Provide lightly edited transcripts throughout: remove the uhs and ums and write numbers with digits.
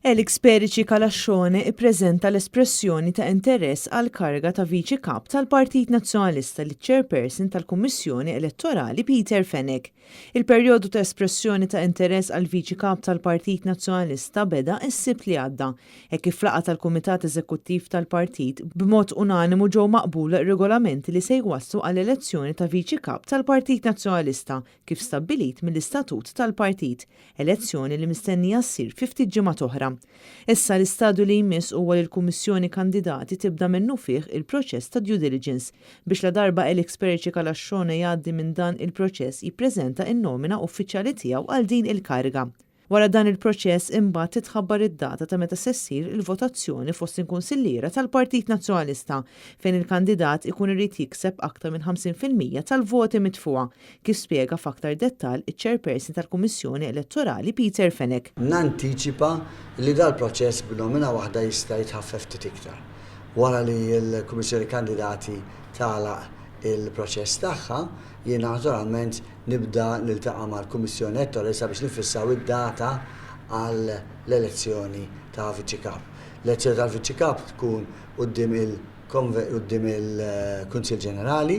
Alex Perici Calascione ippreżenta l-espressjoni ta' interess għall-kariga ta' Viċi Kap tal-Partit Nazzjonalista liċ-Chairperson tal-Kummissjoni Elettorali Peter Fenech. Il-perjodu ta' espressjoni ta' interess għal Viċi Kap tal-Partit Nazzjonalista beda s-Sibt li għadda, hekk kif f'laqgħa tal-Kumitat Eżekuttiv tal-Partit, b'mod unanimu ġew maqbula r-regolamenti li se jwasslu għall-elezzjoni ta' Viċi Kap tal-Partit Nazzjonalista kif stabbilit mill-istatut tal-partit, elezzjoni li mistennija ssir fi ftit ġimgħat oħra. Issa l-istadju li jmiss huwa li l-Kummissjoni Kandidati tibda minnufih il-proċess ta' due diligence biex ladarba Alex Perici Calascione jgħaddi minn dan il-proċess jippreżenta n-nomina uffiċjali tiegħu għal din il-kariga. Wara dan il-proċess imbagħad titħabbar id-data ta' meta se ssir il-votazzjoni fost il-kunsilliera tal-Partit Nazzjonalista fejn il-kandidat ikun irid jikseb aktar minn 50% tal-voti mitfugħa, kif spjega f'aktar dettall iċ-Chairperson tal-Kummissjoni Elettorali Peter Fenech. Nantiċipa li dal-proċess b'nomina waħda jista' jitħaffef ftit iktar. Wara li l-Kummissjoni Kandidati tagħlaq il-proċess tagħha, jiena naturalment nibda niltaqa' mal-Kummissjoni Elettorali sabiex niffissaw id-data għall-elezzjoni ta' Viċi Kap. L-elezzjoni tal-Viċi Kap tkun quddiem il-quddiem il-Kunsill Ġenerali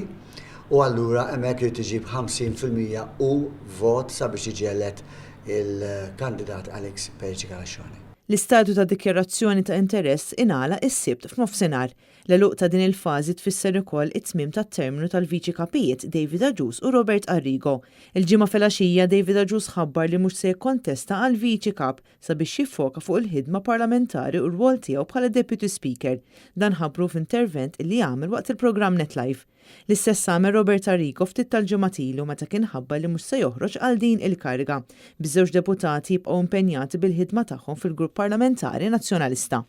u allura hemmhekk irid iġib 50% u vot sabiex jiġi elett il-kandidat Alex Perici Calascione. L-istadju ta' dikjarazzjoni ta' interess ingħalaq is-Sibt f'nofsinhar. L-għeluq ta' din il-fażi tfisser ukoll it-tmiem tat-terminu tal-Viċi Kapijiet David Agius u Robert Arrigo. Il-Ġimgħa filgħaxija David Agius ħabbar li mhux se jikkontesta għal Viċi Kap sabiex jiffoka fuq il-ħidma parlamentari u r-rwol tiegħu bħala Deputy Speaker. Dan ħabbru f'intervent li għamel waqt il-programm Net Live. L-istess għamel Robert Arrigo ftit tal-ġimgħat ilu meta kien ħabbar li mhux se joħroġ għal din il-kariga, biż-żewġ deputati jibqgħu impenjati bil-ħidma tagħhom fil-grupp parlamentari Nazzjonalista.